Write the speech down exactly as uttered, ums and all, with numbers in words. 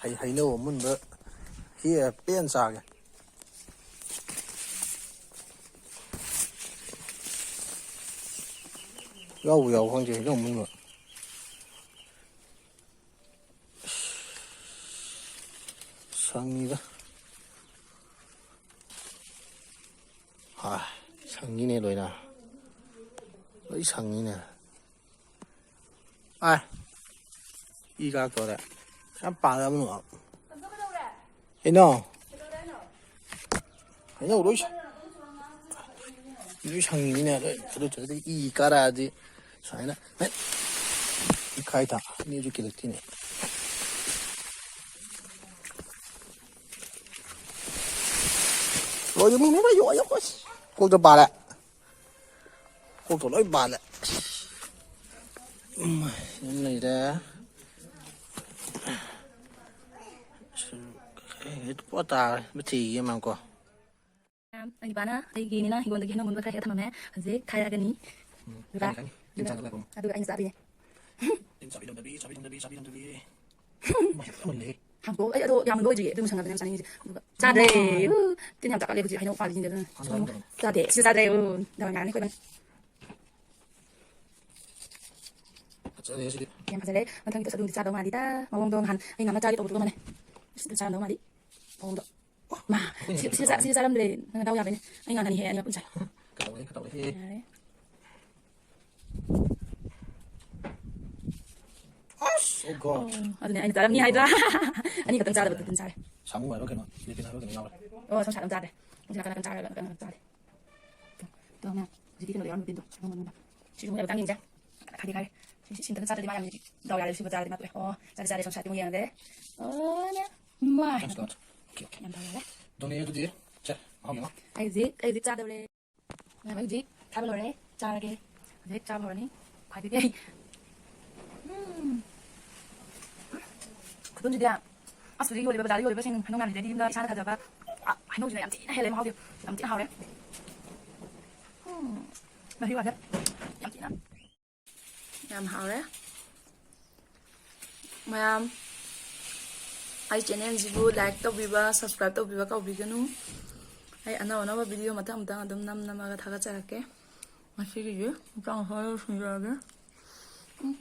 ꯍꯩ-, ꯍꯩꯅꯧ ꯑꯃꯨꯟꯕ ꯍꯦꯛꯑ ꯄꯦꯟ ꯆꯥꯒꯦ꯫ ꯌꯥꯎꯕꯨ ꯌꯥꯎꯕ ꯈꯪꯗꯦ ꯍꯩꯅꯧ ꯑꯃꯨꯟꯕ꯫ ꯁꯪꯉꯤꯗ꯫ ꯍꯥ, ꯁꯪꯉꯤꯅꯦ ꯂꯣꯏꯅ꯫ ꯂꯣꯏ ꯁꯪꯉꯤꯅꯦ꯫ ꯑꯥꯏ, ꯏ ꯀꯥꯔꯛꯇꯣꯔꯦ꯫ ꯌꯥꯝ ꯄꯥꯜꯂꯕꯅꯣ? ꯀꯩꯅꯣ? ꯍꯩꯅꯧ ꯂꯣꯏ ꯁ-, ꯂꯣꯏ ꯁꯪꯉꯤꯅꯤꯅꯦ꯫ ꯂꯣꯏ ꯑꯗꯨ ꯇꯧꯔꯗꯤ ꯏ ꯀꯥꯔꯛꯑꯗꯤ ꯁꯨꯃꯥꯏꯅ ꯍꯦꯛ ꯏꯈꯥꯏ ꯊꯥ ꯑꯅꯤꯁꯨ ꯀꯤꯂꯛꯇꯤꯅꯦ꯫ ꯂꯣꯏꯔꯦ, ꯃꯤ, ꯃꯤ, ꯃꯤ, ꯌꯣ, ꯌꯣ, ꯑꯁ꯫ ꯀꯣꯛꯇ ꯄꯥꯜꯂꯦ꯫ ꯀꯣꯛꯇ ꯂꯣꯏ ꯄꯥꯜꯂꯦ꯫ ꯎꯝ, ꯑꯗꯨꯝ ꯂꯩꯔꯦ꯫ ꯑꯁ, ꯀꯩ ꯄꯣꯠ ꯇꯥꯔꯦ꯫ ꯃꯊꯤꯒꯤ ꯑꯃ ꯀꯣ꯫ ꯑꯩ ꯅꯨꯄꯥꯅ ꯑꯩꯒꯤꯅꯤꯅ ꯍꯤꯡꯒꯣꯜꯗꯒꯤ ꯍꯩꯅꯧ ꯃꯨꯟꯕ ꯈꯔ ꯍꯦꯛ ꯊꯝꯃꯝꯃꯦ꯫ ꯍꯧꯖꯤꯛ ꯈꯥꯏꯔꯛꯀꯅꯤ꯫ ꯎꯝ, ꯑꯗꯨꯒ ꯈꯪꯉꯤ, ꯈꯪꯉꯤ꯫ ꯇꯤꯟ ꯆꯥꯗꯅꯕ ꯑꯃꯨꯛ꯫ ꯑꯗꯨꯒ ꯑꯩꯅ ꯆꯥꯗꯣꯏꯅꯦ꯫ ꯇꯤꯟ ꯆꯥꯕꯤꯔꯝꯗꯕꯤ, ꯆꯥꯕꯤꯔꯝꯗꯕꯤ, ꯆꯥꯕꯤꯔꯝꯗꯕꯤ꯫ ꯃꯥ ꯌꯥꯝ ꯃꯨꯜꯂꯦ꯫ ꯍꯥꯡꯗꯣꯛ-, ꯑꯩ ꯑꯗꯣ ꯌꯥꯝ ꯂꯣꯏꯗ꯭ꯔꯤꯌꯦ, ꯑꯗꯨ ꯃꯨꯁꯟꯈ꯭ꯔꯕꯅꯦ ꯌꯥꯝ ꯆꯥꯅꯤꯡꯉꯤꯁꯦ꯫ ꯑꯗꯨꯒ ꯆꯥꯗ꯭ꯔꯦ꯫ ꯎꯝ꯫ ꯎ, ꯇꯤꯟ ꯌꯥꯝ ꯆꯥꯛꯀꯠꯂꯦ ꯍꯧꯖꯤꯛ ꯍꯩꯅꯧ ꯄꯥꯜꯂꯤꯁꯤꯡꯁꯦ ꯑꯗꯨꯅ꯫ ꯍꯥꯟꯅ ꯆꯥꯔꯝꯗꯕꯅꯤ꯫ ꯆꯥꯗꯦ, ꯁꯤꯁꯨ ꯆꯥꯗ꯭ꯔꯦ꯫ ꯎ, ꯗꯥꯎ ꯌꯥꯝ ꯌꯥꯔꯅꯤ ꯑꯩꯈꯣꯏ ꯏꯕꯥꯅꯤ꯫ ꯐꯖꯔꯦ ꯁꯤꯗꯤ꯫ ꯌꯥꯝ ꯐꯖꯔꯦ꯫ ꯃꯊꯪꯒꯤꯗꯁꯨ ꯑꯗꯨꯝꯗꯤ ꯆꯥꯗꯧ ꯃꯥꯜꯂꯤꯗ꯫ ꯃꯑꯣꯡꯗꯣ ꯅꯍꯥꯟ ꯑꯩꯅ ꯑꯃ ꯆꯥꯒꯦ ꯇꯧꯕꯗꯨꯒ ꯃꯥꯟꯅꯩ꯫ ꯑꯁ, ꯑꯗꯨ ꯆꯥꯔꯝꯗꯧ ꯃꯥꯜꯂꯤ꯫ ꯃꯑꯣꯡꯗꯣ꯫ ꯃꯥ, ꯑꯩꯈꯣꯏꯅ ꯁꯤ, ꯁꯤ ꯆꯥ-, ꯁꯤ ꯆꯥꯔꯝꯗ꯭ꯔꯦ꯫ ꯅꯪ ꯅꯗꯥꯎ ꯌꯥꯕꯩꯅꯦ꯫ ꯑꯩ ꯉꯥꯟꯅꯅꯤ ꯍꯦꯛꯑꯦ ꯑꯅꯤꯃꯛ ꯄꯨꯟꯁꯥꯏ꯫ ꯀꯗꯧꯔꯦ, ꯀꯗꯧꯔꯦ꯫ ꯌꯥꯔꯦ꯫ ꯑꯁ, oh God꯫ ꯑꯣ, ꯑꯗꯨꯅꯦ ꯑꯩꯅ ꯆꯥꯔꯝꯅꯤ ꯍꯥꯏꯗ꯭ꯔꯥ? ꯑꯅꯤ ꯈꯛꯇꯪ ꯆꯥꯗꯕꯗꯨ ꯑꯗꯨꯝ ꯆꯥꯔꯦ꯫ ꯁꯥꯃꯨ ꯍꯥꯏꯕ꯭ꯔꯥ ꯀꯩꯅꯣ, ꯂꯤꯄꯤꯟ ꯍꯥꯏꯕ꯭ꯔꯥ ꯀꯩꯅꯣ ꯌꯥꯎꯔꯦ꯫ ꯑꯣ, ꯁꯣꯝ ꯁꯥꯏꯠ ꯑꯃ ꯆꯥꯗ꯭ꯔꯦ꯫ ꯁꯣꯝ ꯁꯥꯏꯠ ꯅꯥꯀꯟ ꯆꯥꯔꯒ ꯅꯥꯀꯟ ꯆꯥꯗꯦ꯫ ꯇꯣ, ꯃꯌꯥꯝ, ꯍꯧꯖꯤꯛꯀꯤ ꯀꯩꯅꯣꯗ ꯌꯥꯎꯔꯝꯕ ꯄꯤꯟꯗꯣ꯫ ꯁꯤꯁꯨ ꯑꯃꯨꯛ ꯌꯥꯝ ꯇꯥꯡ ꯌꯦꯡꯁꯦ꯫ ꯈꯥꯗꯤ ꯈꯥꯏꯔꯦ꯫ ꯁꯤ, ꯁꯤ, ꯁꯤꯟꯇꯪ ꯆꯥꯗ꯭ꯔꯗꯤ ꯃꯥ ꯌꯥꯝ ꯗꯥꯎ ꯌꯥꯔꯦ꯫ ꯁꯤꯕ ꯆꯥꯔꯗꯤ ꯃꯥ ꯇꯣꯛꯑꯦ꯫ ꯑꯣ, ꯆꯥꯗꯤ ꯆꯥꯔꯦ꯫ ꯁꯣꯝ ꯁꯥꯏꯠꯇꯤ ꯑꯃꯨꯛ ꯌꯦꯡꯉꯒꯦ꯫ ꯑꯣ, ꯃꯌꯥꯝ꯫ ꯃꯥꯏ꯫ Thanks God꯫ Okay, okay꯫ ꯌꯥꯝ ꯐꯔꯦ꯫ ꯑꯗꯨꯅꯦ ꯑꯗꯨꯗꯤ꯫ ꯁꯦ, ꯃꯍꯥꯎ ꯌꯦꯡꯉꯣ꯫ ꯑꯩ ꯍꯧꯖꯤꯛ, ꯑꯩ ꯍꯧꯖꯤꯛ ꯆꯥꯗꯧꯔꯦ꯫ ꯃꯌꯥꯝ, ꯑꯩ ꯍꯧꯖꯤꯛ ꯆꯥꯕ ꯂꯣꯏꯔꯦ꯫ ꯆꯥꯔꯒꯦ꯫ ꯍꯧꯖꯤꯛ ꯆꯥꯕ ꯍꯧꯔꯅꯤ꯫ ꯈ꯭ꯋꯥꯏꯗꯒꯤ ꯑꯩ꯫ ꯎꯝ꯫ ꯈꯨꯇꯨꯝꯁꯤꯗꯤ꯫ ꯑꯁ, ꯍꯧꯖꯤꯛ ꯌꯣꯜꯂꯤꯕ, ꯕꯖꯥꯔꯗ ꯌꯣꯜꯂꯤꯕꯁꯤꯡ ꯍꯩꯅꯧ ꯃꯌꯥꯝꯁꯤꯗꯩꯗꯤ ꯌꯨꯝꯗ ꯏꯁꯥꯅ ꯊꯥꯖꯕ, ꯑ, ꯍꯩꯅꯧꯁꯤꯅ ꯌꯥꯝ ꯊꯤꯅ ꯍꯦꯜꯂꯦ ꯃꯍꯥꯎꯗꯤ꯫ ꯌꯥꯝ ꯊꯤꯅ ꯍꯥꯎꯔꯦ꯫ ꯎꯝ꯫ ꯃꯍꯤ ꯋꯥꯠꯂꯦ꯫ ꯌꯥꯝ ꯍꯥꯎꯔꯦ꯫ ꯃꯌꯥꯝ, ꯑꯩ ꯆꯦꯅꯦꯜꯁꯤꯕꯨ ꯂꯥꯏꯛ ꯇꯧꯕꯤꯕ, ꯁꯕꯁꯀ꯭ꯔꯥꯏꯕ ꯇꯧꯕꯤꯕ ꯀꯥꯎꯕꯤꯒꯅꯨ꯫ ꯑꯩ ꯑꯅꯧ ꯑꯅꯧꯕ ꯚꯤꯗꯤꯑꯣ ꯃꯊꯪ ꯃꯊꯪ ꯑꯗꯨꯝ ꯅꯝ ꯅꯝꯃꯒ ꯊꯥꯒꯠꯆꯔꯛꯀꯦ꯫ ꯉꯁꯤꯒꯤꯗꯤ ꯃꯇꯥꯡ ꯑꯁ꯭ꯋꯥꯏꯗ ꯂꯣꯏꯁꯤꯟꯖꯔꯒꯦ꯫ ꯎꯝ,